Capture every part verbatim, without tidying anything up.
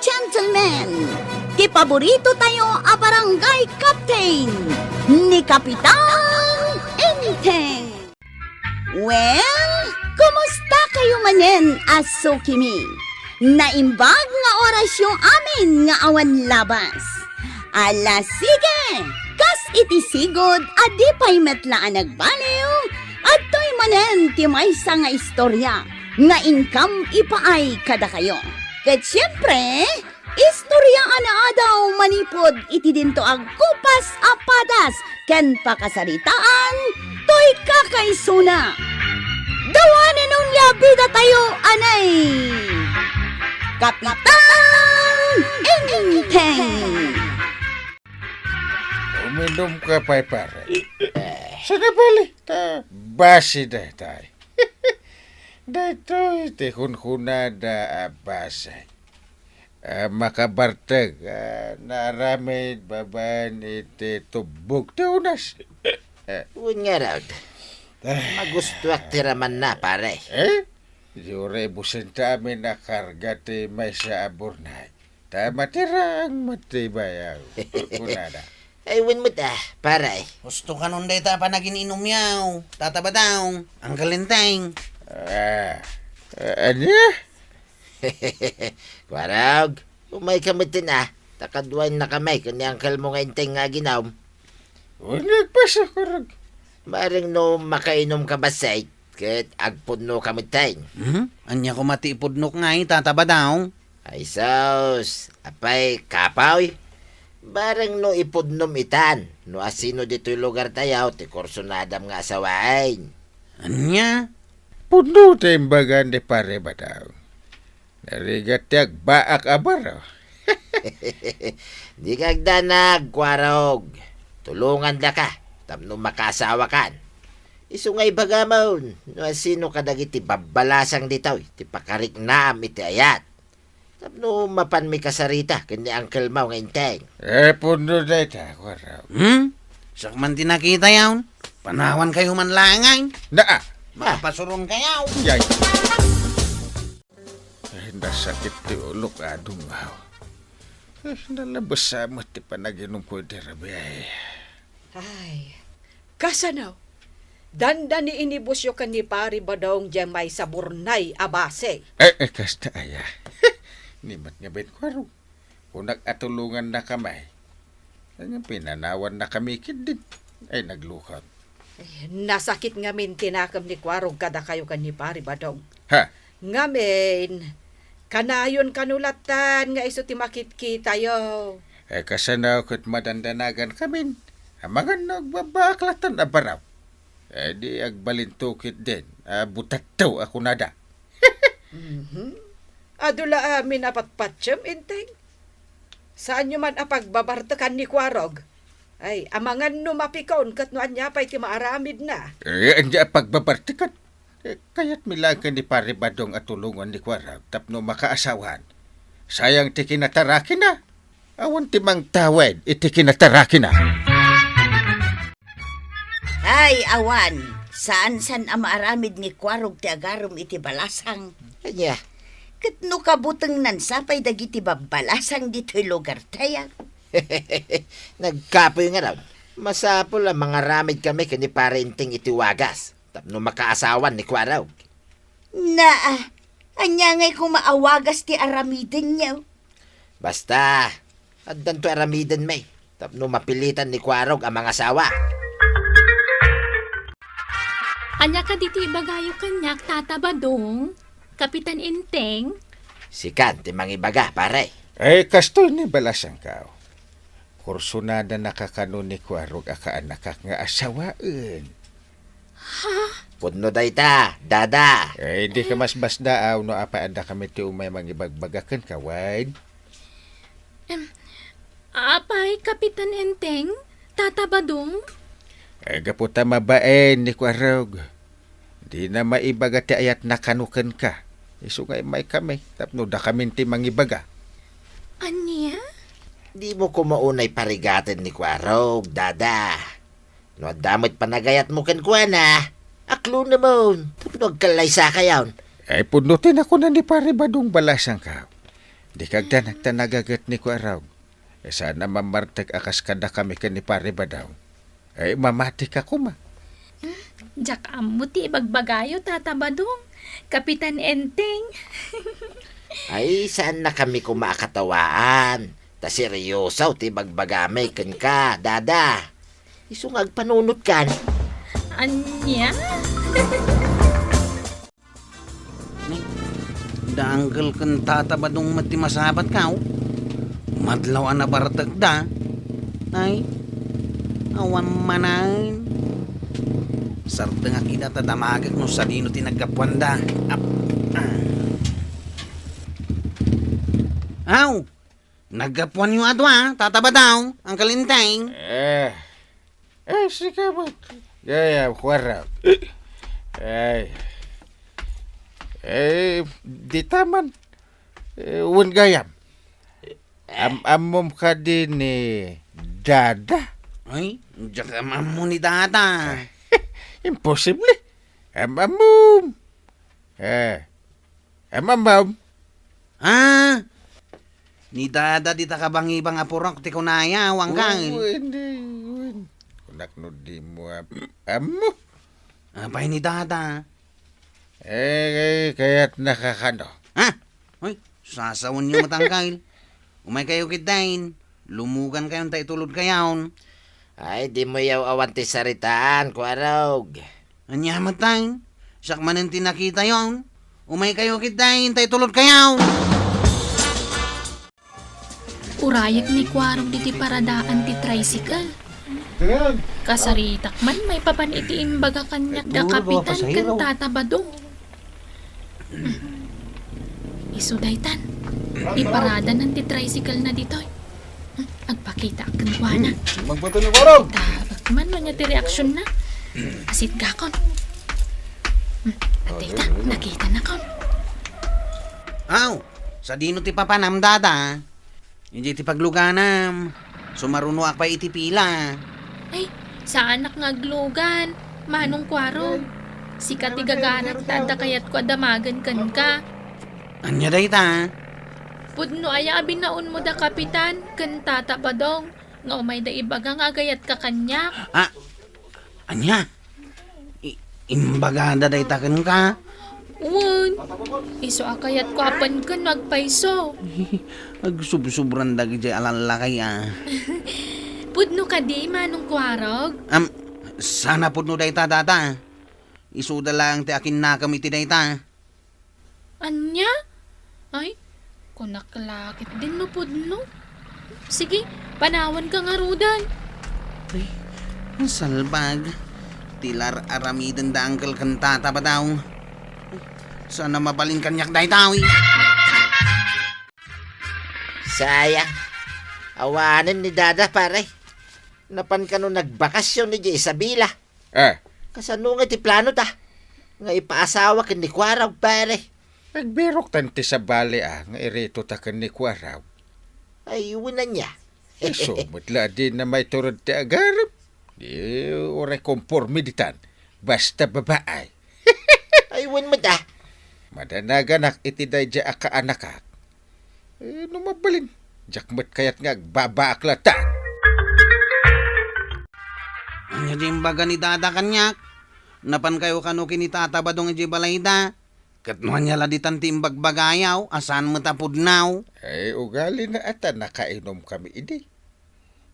gentlemen, ti paborito tayo a barangay captain, ni Kapitan Enteng. Well, kumusta kayo manen a sukimi? Naimbag nga orasyo amin nga awan labas. Ala, sige! Kas iti sigud a di pay met la a nagbaliw, adtoy manen ti maysa nga istorya nga inkam ipaay kadakayo. Ket siempre, istorya a naadaw manipud iti dinto agkupas a padas ken pakasaritaan toy kakaisuna. Dawanen onia bidatayo, anay! Kapitan Enteng! Uminom ka pay, pare. Sana bali, ta basi daytay. Daytoy ti kunkunada a basi. Ah, makabarteg, ah, naaramid babaen iti tubbog ti unas. Eh. Wen ngarud, magustuak ti ramanna, pare. Eh? Di uray busenta amin a karga ti maysa a burnay. Ta matirang met ti bayaw, kunada. Ay, wen met, ah, pare. Gusto kanon dayta a panagin-inumyo, Tata Badong, Uncle Enteng. Ah, ah, ania? Kuarog, umayka metten a, ta kaduaennakami ken ni uncle mo nga Enteng nga aginum. Wen, agpaso, Kuarog. Bareng no makainom ka bassit, ket agpudno ka metten. Hmm? Ania koma ti ipudnok ngay, Tata Badong? Ay sus, apay, kapoy? Bareng no ipudnom itan, no asino ditoy lugar tayo ti kursunadam nga asawaen. Ania? Pudno ti imbagan ni Pare Badong. Narigat ti agbaak a baro. Dika agdanag, Kuarog. Tulongandaka tapno makaasawakan. Isu nga ibagamon no asino kadagiti babbalasang ditoy ti pakariknam iti ayat. Tapno mapanmi kasarita ken ni uncle mo nga Enteng. Eh, pudno dayta, Kuarog. Hmm? Siak man ti nakitayon. Panawankayo man laeng. Naa. Mapasuronkayo. Yay. Eh, nasakit ti ulok, adungaw. Eh, nalabes sa met ti panaginumko iti rabii. Ay, kasano? Dandani inibusyo ken ni Pari Badong diay maysa burnay a basi. Eh, eh, kasta aya. Ni met nga ben, Kuarog. Kunak a tulongannakami. Ngem pinanawannakami ketdin. Ay, naglukot. Eh, nasakit ngamin ti nakem ni Kuarog kadakayo ken ni Pari Badong. Ha? Ngamin, kanayon kano lattan nga isu ti makitkitayo. Eh, kasano ket madandanagankamin? Amangan no agbabbaak lattan a baro. Eh, di agbalinto ketdin a butatto a kunada. Mhm. Adu la amin a patpatiem, Enteng. Saanyo man a pagbabartekan ni Kuarog. Ay, amangan no mapikon ket no ania pay ti maaramidna. Eh, ania a pagbabartekan? Eh, kayatmi laeng ken ni Pari Badong a tulongan ni Kuarog tapno makaasawan. Sayang ti kinatarakina. Awan ti mangtawid iti kinatarakina. Ay, awan. Saan-san a maaramid ni Kuarog ti agarum iti balasang. Ania? Ket no kabutengnan sa pay dagiti babbalasang ditoy lugar tayo. Nagkapoy ngarud. Masapul a mangaramid kami ken ni Pare Enteng iti wagas tapno makaasawan ni Kuarog. Naa, ania ngay koma a wagas ti aramidenyo? Basta, addanto aramidenmi tapno mapilitan ni Kuarog a mangasawa. Ania kadi ti ibagayo kaniak, Tata Badong, Kapitan Enteng? Sikan ti mangibaga, pare. Ay, kastoy ni balasangko. Kursunadanaka kano ni Kuarog a kaanakak nga asawaen. Ha? Pudno dayta, dada. Eh, di ka mas basdaaw no apay addakami ti umay mangibagbaga kenka, wen? Em, apay, Kapitan Enteng, Tata Badong? Eh, gapu ta mabain ni Kuarog. Dina maibaga ti ayatna kano kenka. Isu nga immaykami, tapno dakamin ti mangibaga. Ania? Dimo koma unay parigaten ni Kuarog, dada. No adda met panagayatmo kenkuana, aklonemon, tapno agkallaysakayon. Ay, pudno ti nakuna ni Pari Badong balasangko. Dika agdanag ta nagaget ni Kuarog. Saan a mammartek a kas kadakami ken ni Pare Badong. Ay, mamatika koma. Diak ammo ti ibagbagayo, Tata Badong, Kapitan Enteng. Ay, saannakami koma a katawaan. Ta serioso ti ibagbagami kenka, Dada. Isu nga agpanunotkan. Ania? Ni, da Uncle ken Tata Badong met ti masabat ka, o? Madlaw a nabartekda. Ay, awan manen. Sartengak ida ta damagek no sadino ti naggapuanda. Ap-, ah. Aw! Naggapuanyo a dua, Tata Badong, Uncle Enteng. Eh, eh, sika met. Gayam, Kuarog. Ay. Eh, dita man. Eh, wen gayam. Am-ammom kadi ni Dada? Ay, diak am-ammo ni Dada. Imposible. Am-ammom. Eh, am-ammom. Ah, ni Dada dita kabangibang a purok ti kunaya, Uncle. Oh, hindi, wen. Kunak no dimo am-, ammo. Apay ni Dada? Eh, kayatna kakano? Ha? Uy, sasawenyo met, Uncle. Umaykayo ketdin. Lumugankayon ta itulodkayon. Ay, dimo yaw awan ti saritaan, Kuarog. Ania met, tay? Siak manen ti nakitayon. Umaykayo ketdin ta itulodkayon. Urayek ni Kuarog ditoy paradaan ti tricycle. Kasaritak man maipapan iti imbaga kaniak da Kapitan ken Tata Badong. Isu daytan, iparadanan ti tricycle na ditoy. Agpakitaak kenkuana. Magbato ni Kuarog. Tabak man, ania ti reaksion na? Asitgakon. Dayta, nakitanakon. Aw, sadino ti papanam, Dada? Idiay ti pagluganam. Sumarunoak pay iti pila. Ay, saanak nga aglugan, Manong Kuarog. Sika ti gaganak ta adda kayatko a damagen kenka. Ania dayta? Pudno aya a binaonmo da Kapitan ken Tata Badong nga umayda ibaga nga agayatka kaniak? Ah, ania? I-, imbagada dayta kenka? Wen, isu a kayatko a penken no agpayso. Agsubsubran dagidiay a lallaki, a. Pudno kadi, Manong Kuarog? Am, saan a pudno dayta, Dada. Isuda laeng ti akinnakam iti dayta. Ania? Ay, kunak la ketdin no pudno. Sige, panawanka ngaruden. Ay, salbag. Ti la ar-aramiden da Uncle ken Tata Badong. Saan a mabalin kaniak dayta, uy. Sayang. Awanen ni Dada, pare. Napan kano nagbakasyon idiay Isabela. Ah. Kasano nga iti planota? Nga ipaasawa ken ni Kuarog, pare? Agbiroktan ti sabali a nga iritota ken ni Kuarog. Ay, wen ania? Isu met la a dina maiturod ti agarem. Di, uray komporme ditan. Basta babae. Ay, wen met, a. Madanaganak iti daydiay a kaanakak. Eh, no mabalin, diak met kayat nga agbabaak latta. Ania ti imbaga ni Dada kaniak? Napankayo kano ken ni Tata Badong idiay balayda? Ket no ania la ditan ti imbagbagayaw a saan met a pudnaw? Eh, ugalina a ta nakainomkami idi.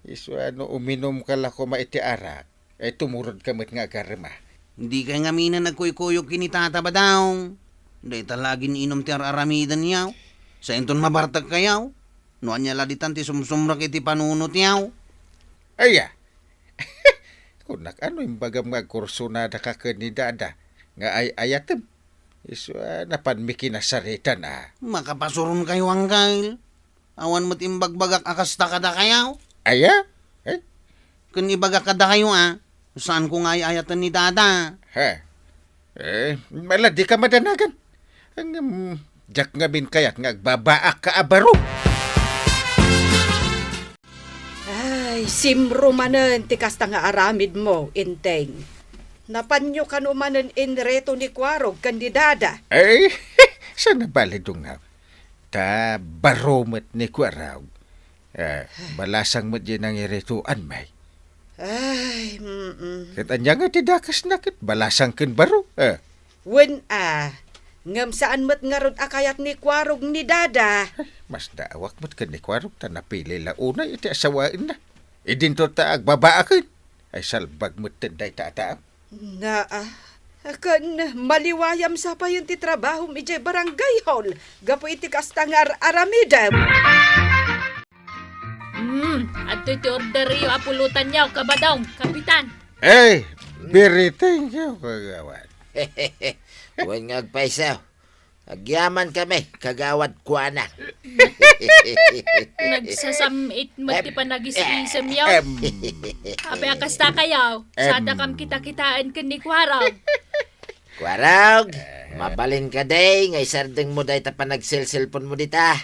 Isu a no uminumka la koma iti arak, eh, tumurodka met nga agarem a. Dikay ngamin a nagkuykuyog ken ni Tata Badong. Dayta la agin-inum ti ar-aramidenyaw. Sainton mabartekkayaw. No ania la ditan ti sumsumrek iti panunotyaw. Aya. Kunak, ano imbagam nga agkursunadaka ken ni Dada nga ay-ayatem? Isu a napanmi kinasaritan a. Makapasuronkayo, Uncle. Awan met imbagbagak a kasta kadakayo. Aya? Eh? Ken ibagak kadakayo a, saanko nga ay-ayaten ni Dada. Ha? Eh, mala, dika madanagan. Ngem, diak ngamin kayat nga agbabaak ka a baro. Ay, simro manen ti kasta nga aramidmo, Enteng. Napanyo kano manen inreto ni Kuarog ken ni Dada? Ay, saan a bale, Dungam. Ta baro met ni Kuarog. Eh, balasang met diay nangirituan, may. Ay, mm-mm. Ket ania nga ti dakesna ket balasang ken baro? Eh. Wen a, ngem saan met ngarud a kayat ni Kuarog ni Dada. Ay, masdaawak met ken ni Kuarog ta napili la unay iti asawaenna. Idinto ta agbabaaken. Ay, salbag met ten dayta a tao. Naa, ken maliwayam sa payen ti trabahom idiay barangay hall gapu iti kasta nga ar-aramidem. Hmm, adtoy ti orderyo a pulutanyo, Kabadong, Kapitan. Ay, very thank you, Kagawad. Wen nga agpayso. Agyaman kami, Kagawad Kuanang. Nagsasam-it met ti panagisisem yo. Em. Apay a kasta kayo? Em. Sada kam kita-kitaen ken ni Kuarog. Kuarog, mabalin ka, day, nga isardeng mo dayta panagselselpon mo dita.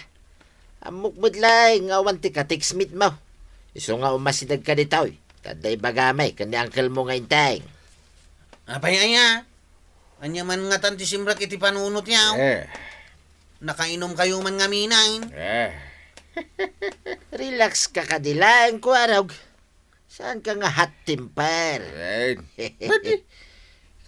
Ammok met laeng nga awan ti ka-text meet mo. Isu nga umasideg ka ditoy, ta adda ibagami ken ni uncle mo nga Enteng. Apay aya? Ania man ngatan ti simrek iti panunotyo? Eh. Nakainom kayo man ngamin, ay? Eh. Relax ka kadi laeng, Kuarog. Saan ka nga hot temper? Eh, pwede.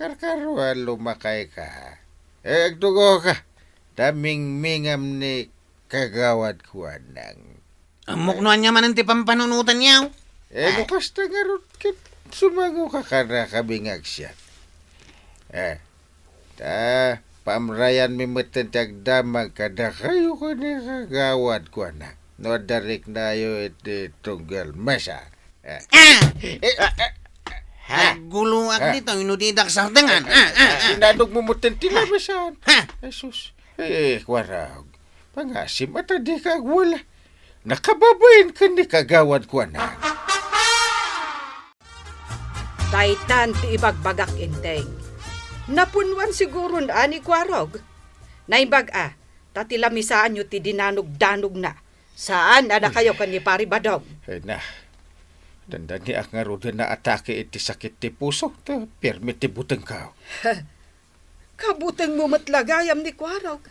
Karkaruan lumakay ka. Eh, agdugo ka. Ta mingmingam ni Kagawad Kuanang. Ammok no ania manen ti pampanunotanyo. Eh, no kasta ngarud ket sumango ka kada kabingagsiat. Eh, ta, paamrayanmi metten ti agdamag kadakayo ken ni Kagawad Kuanang. No adda riknayo iti tunggal mesa. Eh. Ah! Eh, ah, ah, ah. Ha? Nagguloak ditoy, no didak sardengan. Ah, ah, ah. Sinadog mo metten ti lamesan. Ha? Jesus. Eh, Kuarog. Pangasim a ta dika agwala. Nakababain ken ni Kagawad Kuanang. Daytan ti ibagbagak, Enteng. Napunwan siguron a ni Kuarog. Naimbag a, ta ti lamisaanyo ti dinanugdanugna. Saan a dakayo ken ni Pari Badong. Ay na, dandaniak ngaruden a atake iti sakit ti puso, ta pirmi ti butengko. Kabutengmo met la gayam ni Kuarog.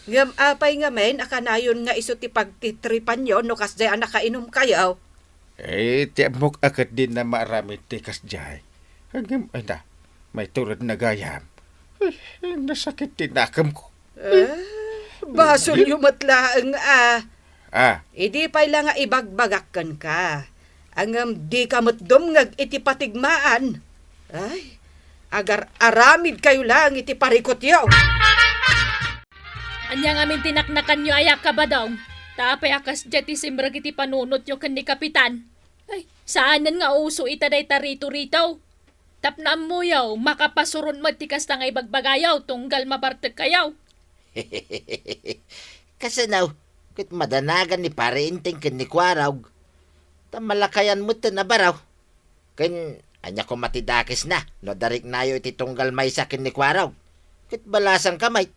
Ngem apay ngamin a kanayon nga isu ti pagtitripanyo no kasdiay a nakainumkayo? Eh, ti ammok a ket dinna maaramid ti kasdiay. Ngem, ay na, maytured na gayam. Ay, nasakit ti nakemko. Eh, basolyo met laeng a. Ah. Idi pay la nga ibagbagak kenka, ngem dika met dumngeg iti patigmaan. Ay, agar-aramidkayo laeng iti parikutyo. Ania ngamin ti naknakanyo aya, Kabadong? Ta apay a kasdiay ti simrek iti panunotyo ken ni Kapitan? Ay, saanen nga uso ita dayta ritorito. Tapno ammoyo, makapasuron met ti kasta nga ibagbagayo tunggal mabartekkayo. Kasano ket madanagan ni Pare Enteng ken ni Kuarog, ta malakayan metten a baro. Ken ania koma ti dakesna no adda riknayo iti tunggal maysa ken ni Kuarog? Ket balasangka met,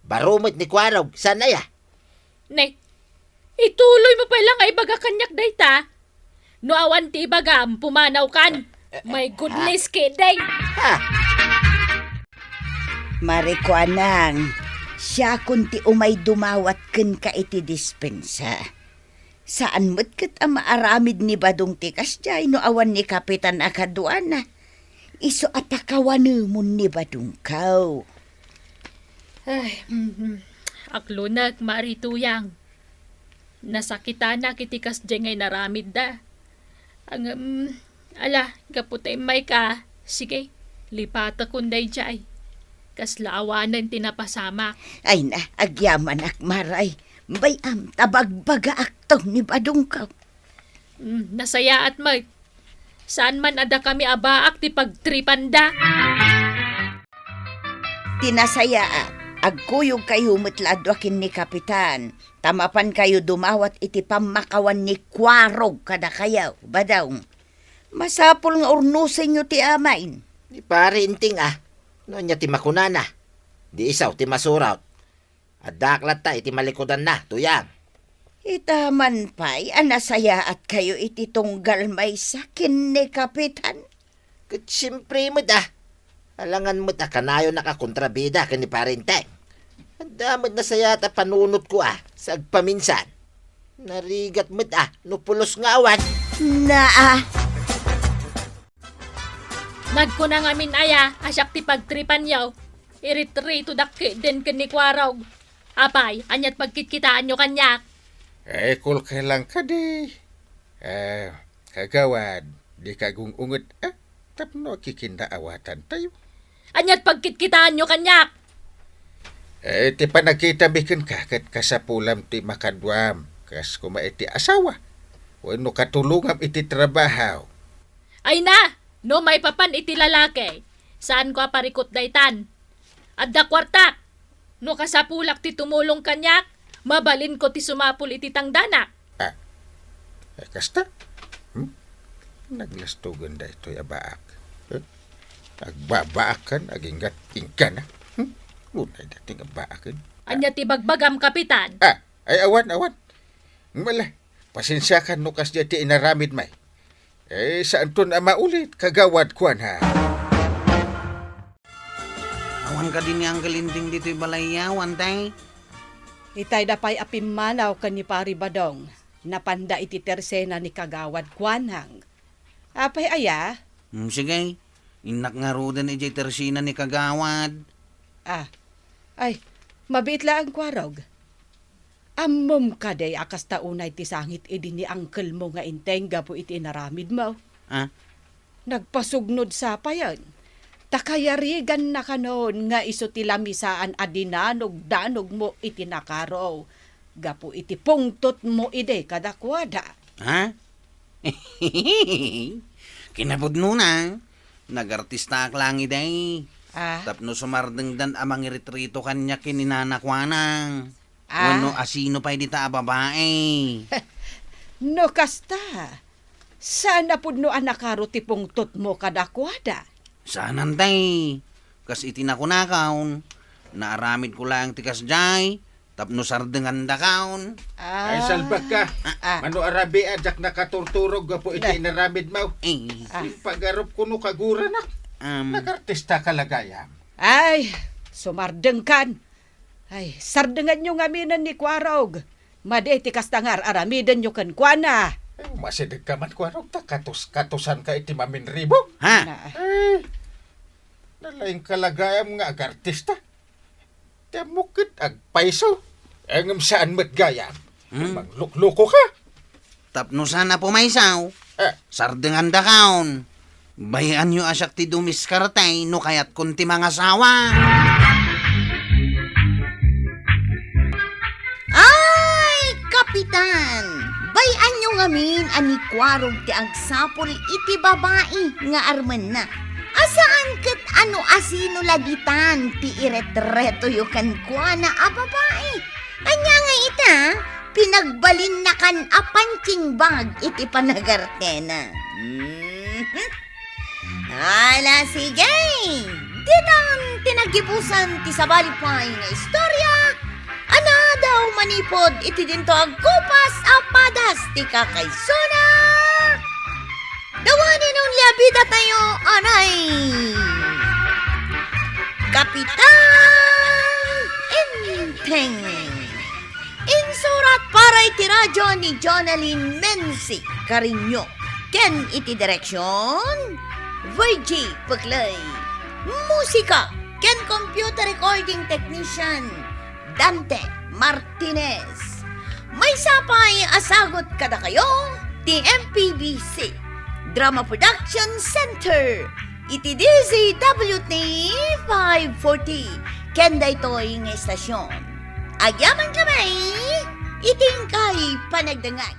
baro met ni Kuarog, saan aya? Ne, ituloymo pay la nga ibaga kaniak dayta. No awan ti ibagam, pumanawkan. Eh, eh, My goodness, ah. Kidding! Ha? Marikuanang, siakon ti umay dumawat kenka iti dispensa. Saan met ket a maaramid ni Badong ti kasdiay no awan ni Kapitan a kaduana. Isu a pakawanemon ni Badongko. Ay, mhm. Aklonek, Mari Tuyang. Nasakitanak iti kasdiay nga inaramidda. Ngem, ala, gapu ta immayka, sige, lipatekon daydiay. Kasla awanen ti napasamak. Ay na, agyamanak, Maray. Bay-am ta bagbagaakto ni Badongko. Mm, nasayaat met. Saan man a dakami a baak ti pagtripanda. Ti nasayaat, agkuyogkayo met la a dua ken ni Kapitan, ta mapankayo dumawat iti pammakawan ni Kuarog kadakayo, Badong. Masapul nga urnosenyo ti amaen. Ni Pare Enteng a, no ania ti makunana? Di isu ti masurat. Addaak latta iti malikudanna, Tuyang. Ita man pay a nasayaatkayo iti tunggal maysa ken ni Kapitan? Ket siempre met a. Alangan met a kanayonak a kontrabida ken ni Pare Enteng. Adda met nasayaat a panunotko a. Sagpaminsan, narigat met a no pulos nga awan. Naa. Nagkuna ngamin aya a siak ti pagtripanyo, iritrittodak ketdin ken ni Kuarog. Apay, aniat pagkitkitaanyo kaniak? Eh, kulkay lang kadi. Eh, kagawad, dika agung-unget, ah, tapno kikinnaawatan tayo. Aniat pagkitkitaanyo kaniak? Eh, ti panagkitami kenka ket kasapulam ti makaduam, kas koma iti asawa, wenno katulongam iti trabaho. Ay na! No maipapan iti lalaki, saanko a parikut daytan. Adda kuartak! No kasapulak ti tumulong kaniak, mabalinko ti sumapul iti tangdanak. Ah, eh, kasta? Hmm? Naglastogen daytoy a baak. Eh? Agbabaakan, aginggat inggana. Hmm? Unay dating a baaken. Ania ti bagbagam, Kapitan? Ah, ay, awan, awan. Mala, pasensiakan no kasdiay ti inaramidmi. Eh, saanton a maulit, kagawad, kuana. Awan kadi ni Uncle Inding ditoy balay, awan, tay? Itayda pay a pimmanaw ken ni Pari Badong. Napanda iti tersena ni kagawad Kuanang. Apay aya? Hmm, sige. Innak ngaruden idiay tersena ni kagawad. Ah. Ay, mabiit laeng, Kuarog. Ammom kadi a kasta unay ti sangit idi ni angkelmo nga Inteng gapu iti inaramidmo? Ah? Nagpasugnod sa payen, ta kayariganna kanon nga isu ti lamisaan a dinanogdanogmo iti nakaro gapu iti pungtotmo idi kadakuada. Ha? Kinapudnona, nagartistaak lang idi. Ah? Tapno sumardengdan a mangiritrito kaniak ken ni Nana Kuanang. Ah. Wenno asino pay dita a babai? No kasta, saan a pudno a nakaro ti pungtotmo kadakuada? Saanan, tay. Kas iti nakunakon, naaramidko laeng ti kasdiay, tapno sardengandakon. Ah. Ay, salbakka. Ah. Mano a rabii a diak nakaturturog gapu iti inaramidmo. Eh. Ah. Impagarupko no kaguranak. Um. Nagartistaka la gayam. Ay, sumardengkan. Ay, sardenganyo ngaminen ni Kuarog. Madi ti kasta nga ar-aramidenyo kenkuana. Ay, umasidegka man, Kuarog, ta katos-katosanka iti maminribo. Ha? Na. Ay, nalaingka la gayam nga agartista. Ti ammok ket agpayso. Ngem saan met gayam. Hmm? Mangluklukoka. Tapno saan a pumaysaw, eh, sardengandakon. Bay-anyo a siak ti dumiskarte no kayatkon ti mangasawa. Ay, Kapitan! Bay-anyo ngamin a ni Kuarog ti agsapul iti babai nga armenna. A saan ket a no asino la ditan ti iretretoyo kenkuana a babai. Ania nga ita, pinagbalinnakan a punching bag iti panagartena. Mhm. Ala, sige! Ditan ti naggibusan ti sabali pay nga istorya, a nadaw manipud iti dinto agkupas a padas ti kakaisuna. Dawanen only a bidatayo, anay! Kapitan Enteng. Insurat para iti radio ni Jonalyn Menzi Cariño ken iti direksion, Virgie Peclay. Musika ken computer recording technician, Dante Martinez. Maysa pay a sagut kadakayo ti M P B C Drama Production Center iti D Z W T five forty ken daytoy nga estasion. Agyamankami iti inkay panagdengngeg.